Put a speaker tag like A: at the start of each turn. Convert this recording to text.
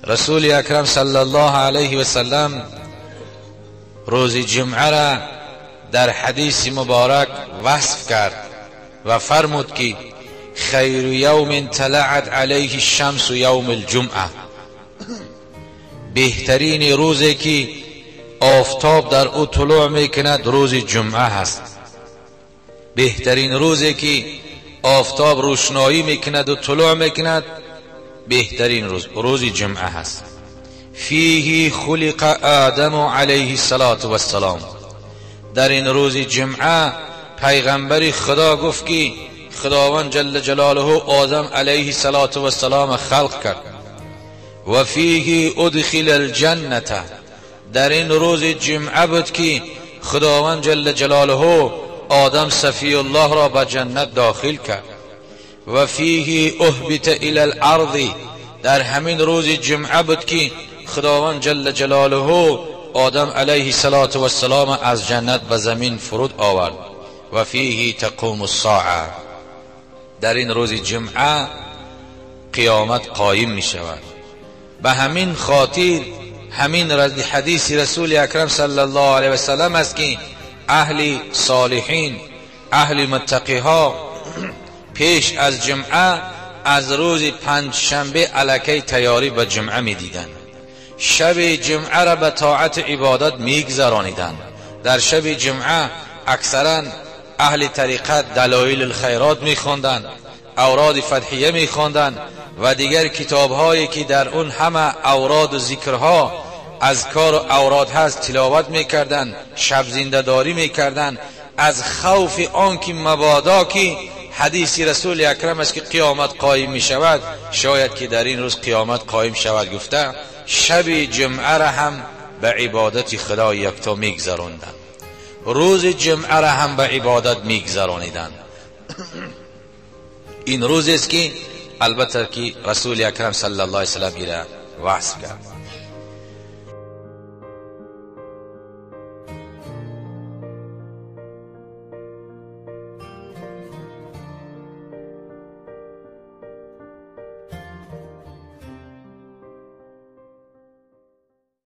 A: رسول اکرم صلی الله علیه و سلم روز جمعه را در حدیث مبارک وصف کرد و فرمود که خیر یوم طلعت علیه الشمس یوم الجمعه، بهترین روزی که آفتاب در او طلوع میکند روز جمعه هست. بهترین روزی که آفتاب روشنایی میکند و طلوع میکند بهترین روز، روز جمعه هست. فیه خلق آدم علیه الصلاة والسلام، در این روز جمعه پیغمبر خدا گفت که خداوند جل جلاله آدم علیه الصلاة والسلام خلق کرد. و فیه ادخل الجنة، در این روز جمعه بود که خداوند جل جلاله آدم صفی الله را به جنت داخل کرد. و فیه اهبط الی الارض، در همین روز جمعه بود که خداوند جل جلاله آدم علیه الصلاة والسلام از جنت به زمین فرود آورد. و فیه تقوم الساعه، در این روز جمعه قیامت قایم می شود. به همین خاطر همین حدیث رسول اکرم صلی الله علیه و سلم است که اهل صالحین، اهل متقی ها پیش از جمعه از روز پنج شنبه الکی تیاری به جمعه می دیدن. شب جمعه را به طاعت عبادت می گذرانیدن. در شب جمعه اکثرا اهل طریقت دلایل الخیرات می خواندن، اوراد فتحیه می خواندن و دیگر کتاب هایی که در اون همه اوراد و ذکرها اذکار و اوراد هست تلاوت میکردن، شب زنده داری میکردن، از خوف آن که مبادا که حدیث رسول اکرم است که قیامت قایم می شود، شاید که در این روز قیامت قایم شود گفته شب جمعه را هم به عبادت خدا یکتا میگذراندن، روز جمعه را هم به عبادت میگذرانیدن. این روز است که البته که رسول اکرم صلی الله علیه وسلم را وصف کرد.